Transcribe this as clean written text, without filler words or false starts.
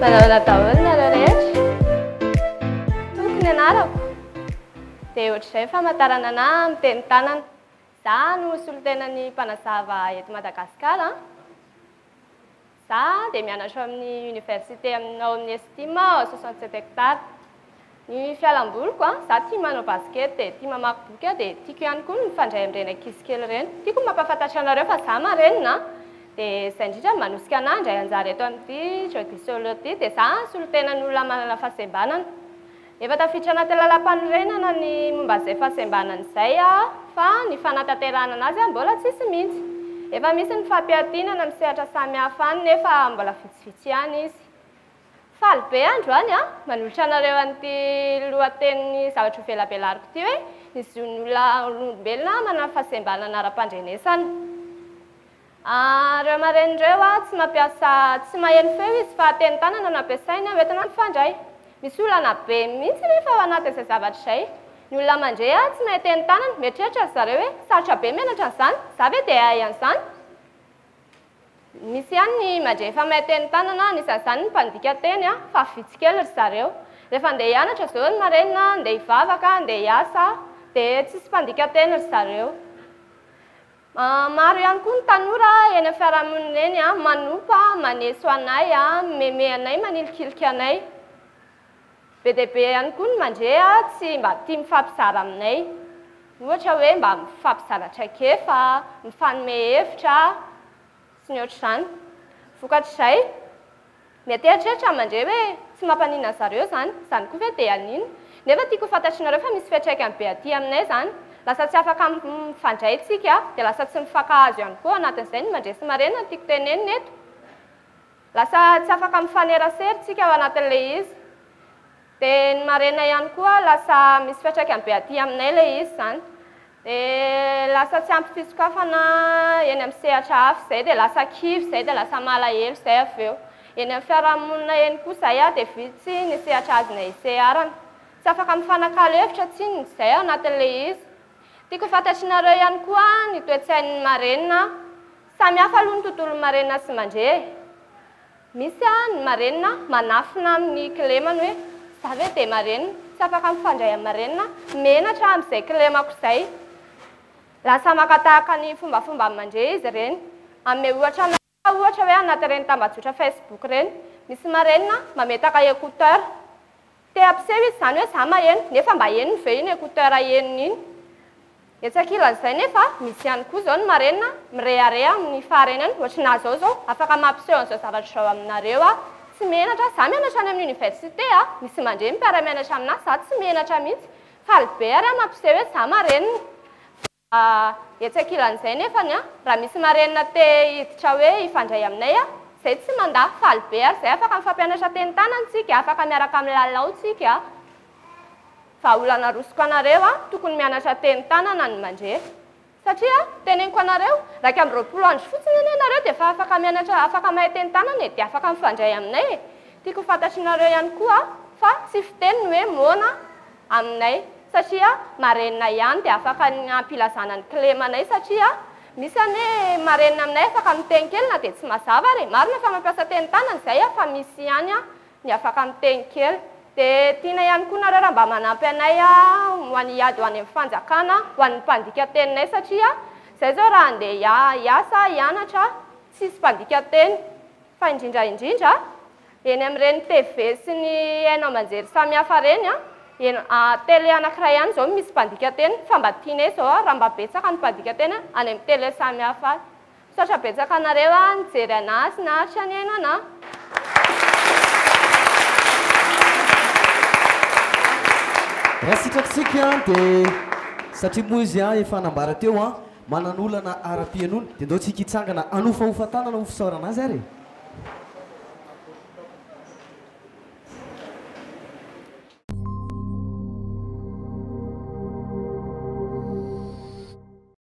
Manahoana daholo nareo rehetra? Toky ny anarako. Dia ohatr'izay ny famantarana anà amin'ny teny tanana. Za no solontenan'ny mpanazava eto Madagasikara. Za dia mianatra ao amin'ny université ao amin'ny Estim ao 67 hectares. Ny fialamboliko an, za tia manao basket dia tia mamaky boky aho dia tiako ihany koa ny mifandray amin'ireny ankizy kely ireny. Tiako ny mampahafantatra anareo fa za marenina an, dia izay indrindra no manosika anah handray anjara eto amin'ity Jeu du Solo ity dia za solontenan'olona manana fahasembanana. Efa tafiditra anatin'ny lalampanorenana ny momba izay fahasembanana izay fa ny fanatanterahana anazy mbola tsisy mihitsy. Efa misy ny fampiatiana amin'ny sehatra samihafa any nefa mbola vitsivitsy ihany izy. Faly be aho androany an, manolotra anareo an'ity lohatenin'ny zavatra ho velabelariko ity hoe ny zon'ny olona olombelona manana fahasembanana ara-pandrenesana. Ireo marenina ireo an, tsy mampiasa, tsy maheno feo izy fa teny tanana no ampiasainy hoentina mifandray. Misy olana be mihitsy nefa ao anatin'izay zavatra izay. Ny olona mandre an, tsy mahay teny tanana, mieritreritra ry zareo hoe sarotra be mianatra an'izany, za ve dia hahay an'izany? Misy ihany ny mandre efa mahay teny tanana, anisan'izany ny mpandika teny fa vitsy kely ry zareo. Rehefa andeha hianatra izao ny marenina, andeha hivavaka, andeha hiasa dia tsisy mpandika teny ry zareo. Maro ihany koa ny tanora eny amin'ny fiarahamonina eny manompa, maneso anay, mimeme anay, manilikilika anay. Be dia be ihany koa ny mandre tsy mba tia mifampizara aminay. Ohatra hoe mba mifampizara traikefa, mifanome hevitra sy ny ohatr'izany. Vokatr'izay, mety hieritreritra ny mandre hoe tsy mampaninona an-dry zareo izany, izany koa ve dia haninona? Nefa tiako ho fantatr'nareo fa misy fiantraikany be aty aminay izany. Lasa tsy afaka mifandray isika dia lasa tsy mifankahazo ihany koa ao anatin'izay ny mandre sy marenina no tiako tenenina eto. Lasa tsy afaka mifanerasera tsika ao anatin'ilay izy. Dia ny marenina ihany koa lasa misy fiantraikany be aty aminay ilay izy izany. Dia lasa tsy ampy fisokafana eny amin'ny sehatra hafa izay dia lasa kivy izay dia lasa malahelo izay avy eo. Eny amin'ny fiarahamonina eny koa izay dia vitsy ny sehatra azonay iseharana. Tsy afaka mifanakalo hevitra tsinona izay ao anatin'ilay izy. Tiako ho fantatrinareo ihany koa ny toe-tsain'ny marenina. Samy hafa aloha ny tontolon'ny marenina sy mandre e! Misy ny marenina manafina amin'ny kilemany hoe za ve dia marenina? Tsy afaka mifandray amin'ny marenina, menatra amin'izay kilemako izay. Lasa maka tahaka ny fombafomban'ny mandre izy ireny. Hanome ohatra anareo aho ohatra hoe anatin'ireny tambajotra Facebook ireny, misy marenina mametaka écouteur. Te hampiseho izy izany hoe za maheno, nefa mba henony ve iny écouteur henony iny? Etsy ankilan'izay nefa, misy ihany koa izao ny marenina mirehareha amin'ny faharenany, ohatry ny ahy izao izao, afaka mampiseho an'izao zavatra izao aminareo aho, tsy menatra, za mianatra any amin'ny université a, misy mandre ny mpiara-mianatra aminahy, za tsy menatra mihitsy, faly be ary aho mampiseho hoe za marenina. Fa etsy ankilan'izay nefany an, raha misy marenina te hiditra hoe hifandray aminay an, zay tsy mandà, faly be ary zay, afaka mifampianatra teny tanana tsika, afaka miaraka milalao tsika. Vahaolana arosoko anareo an, tokony mianatra teny tanana ny mandre. Satria teneniko anareo, 21 andro fotsiny anie nareo dia efa afaka mianatra, afaka mahay teny tanana e, dia afaka mifandray aminay e. Tiako ho fantatrinareo ihany koa fa tsy fiteny ny hoe moana aminay satria marenina ihany dia afaka ampilazana ny kilemanay satria misy anie marenina aminay afaka miteny kely na dia tsy mazava ary e, marina fa mampiasa teny tanana izay fa misy ihany ny afaka miteny kely. Dia tiana ihany koa nareo raha mba manampy anay ho any hiady ho any amin'ny fanjakana ho an'ny mpandika teninay satria izay zao raha handeha hiasa hianatra tsisy mpandika teny fa indrindra indrindra eny amin'ireny TV sy ny haino aman-jery samihafa ireny eny télé anankiray ihany izao no misy mpandika teny fa mba tianay izao raha mba betsaka ny mpandika teny any amin'ny télé samihafa any. Misaotra betsaka anareo a nijery anah sy naharitra nihaino anah. Raha sitrakitsika dia satria moa izy efa nambara teo manana olana ara-pihainoana dia ndao tsika hitsangana hanofahofa tanana ho fisaorana azy ary e.